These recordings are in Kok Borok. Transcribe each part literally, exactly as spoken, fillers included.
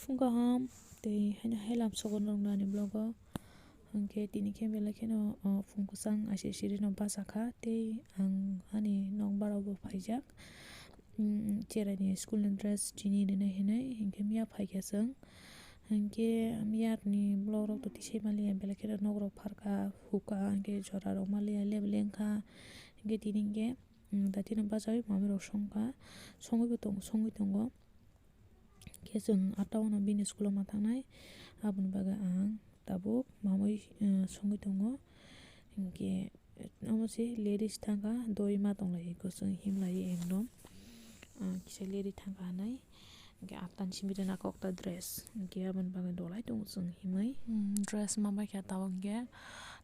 Phung kaham tei haino hailam sogo norokno ani vlog o. Hwnkhe tini khe belai kheno, o, phung kwchang aisiri no bacha kha tei ang ani nok barao bo phaijak. Mm, cheraini school ni dress chini rinai hinui, hinkhe miya phaikha chwng. Hinkhe miyarni vlog rok to tisai manliya, belai kheno nok rok pharkha, hukha, hinkhe jora rok manliya, leble wngkha. Hinkhe tini hinkhe, mm, datino bachaui mamai rok songkha, songui bo tong-, songui tongo. Khe chwng a town o bini school o ma thangnai, aboni bagwi ang tabuk mamui, eh, songwi tongo. Hinkhe omo se ladies thangkha, doi ma tonglai, kwchwng himlai ekdom. Ah, kisa lady thangkha hinui. Hinkhe attan simi rwna kok ta dress. Hinkhe aboni bagwi dolai tongo chwng himui. Hmm, dress ma baikha tabuk hinkhe.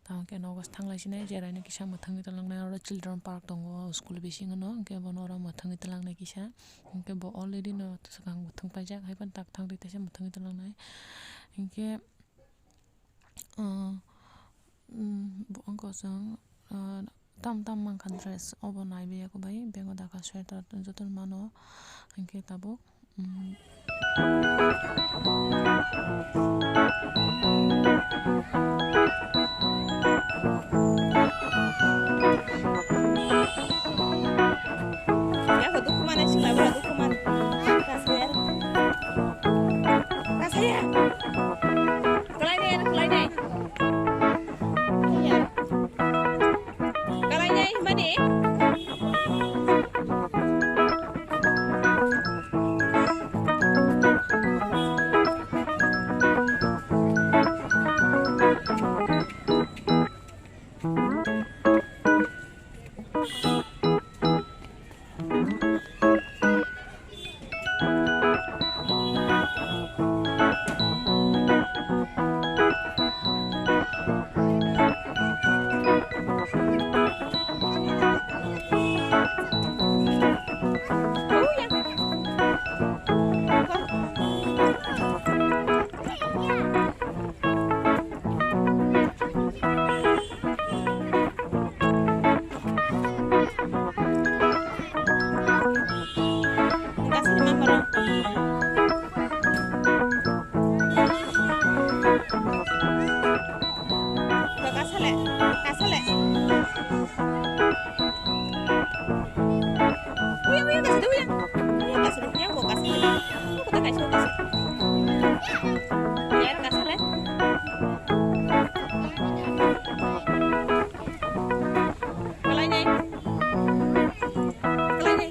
Tabuk khe nogo thanglai sinai, jeraino kisa mwthangwi twlangnai, oro children park tongo, school bisingo no, hinkhe bono oro mwthangwi twlangnai kisa. Hinkhe bo already no swkang mwthang paijak, hai phano tak thangdi teisa mwthangwi twlangnai. Hinkhe, ah, mm, bo wngkha chwng, ah, tam tam mankha dress, obo naiwi yago bai, bego dakha sweater jotono mano, hinkhe tabuk. Yako dukuman, ay sila wala dukuman. Kasaya. Kasaya. Kalai ne, kalai ne. Iya. Kalai ne, himani. Kasale, kasale. Uya, uya, kasale, uya. Uya, kasale, uya, bo kasale. Bo kota kaisa, kasale. Uya, kasale. Kalai nai. Kalai nai.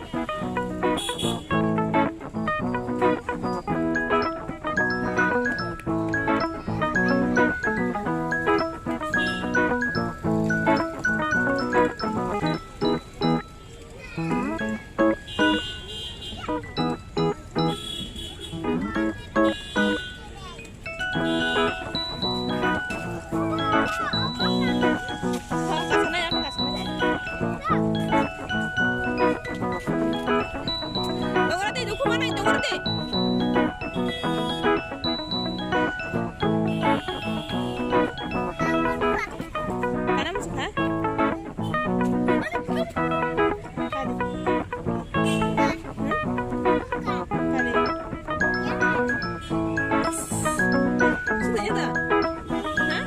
Dongor de, dukhu manai, dongor de. Kana musu kha? Kadi. Hmm? Kadi. Sudah ya, dah? Hah?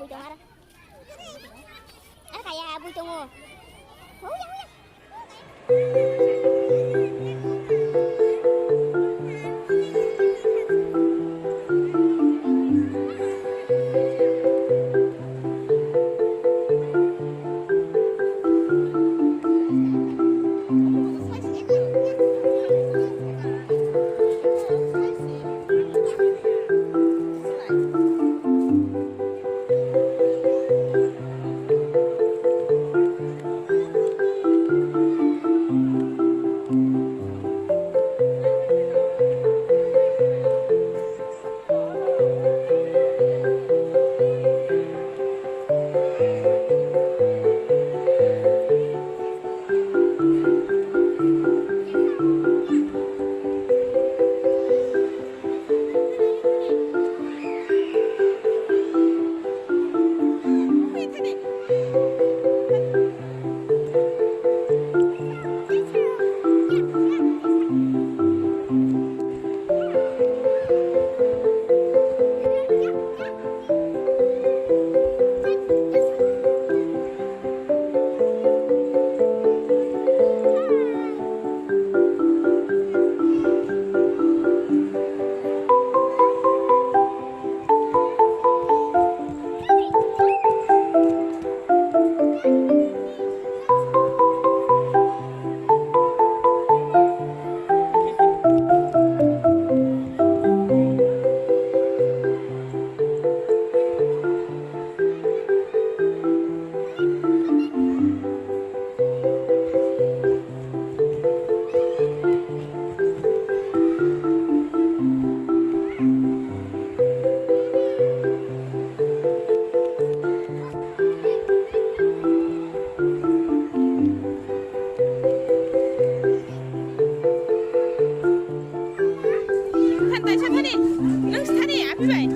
Bui tongo aro. Aro kaya bui tongo. Huya, huya. Than taisa thani, nwng se thani, api bai.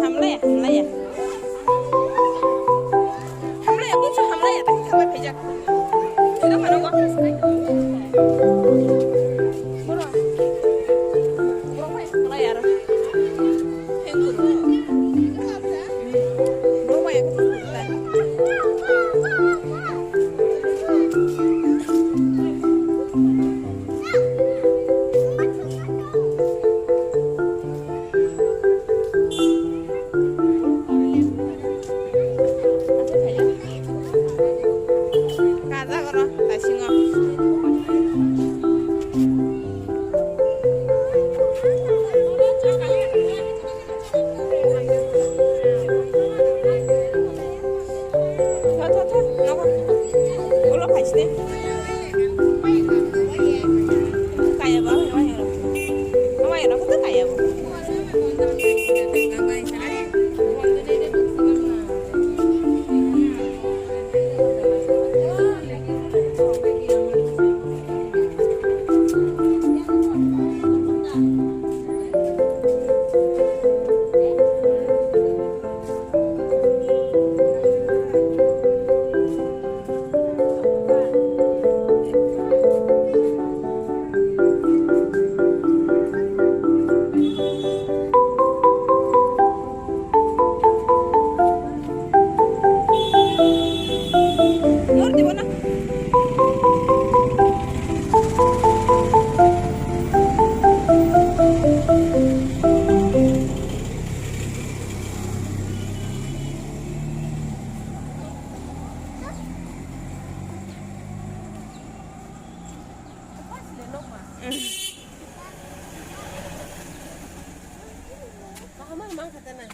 Hamlaya, hamlaya. Hamlaya, buksu hamlaya, tak tak bai phaijak. Sida mano go. Boro. Boro bai hamlaya aro. Thank you. Boro bai. Kajak oro, taisingo. Tho, tho, tho, nogo. Ulo phaiside. Kaya ba, wai, wai, wai. Wai, wai, wai, kaya ba. Kaham ang mang kha tana.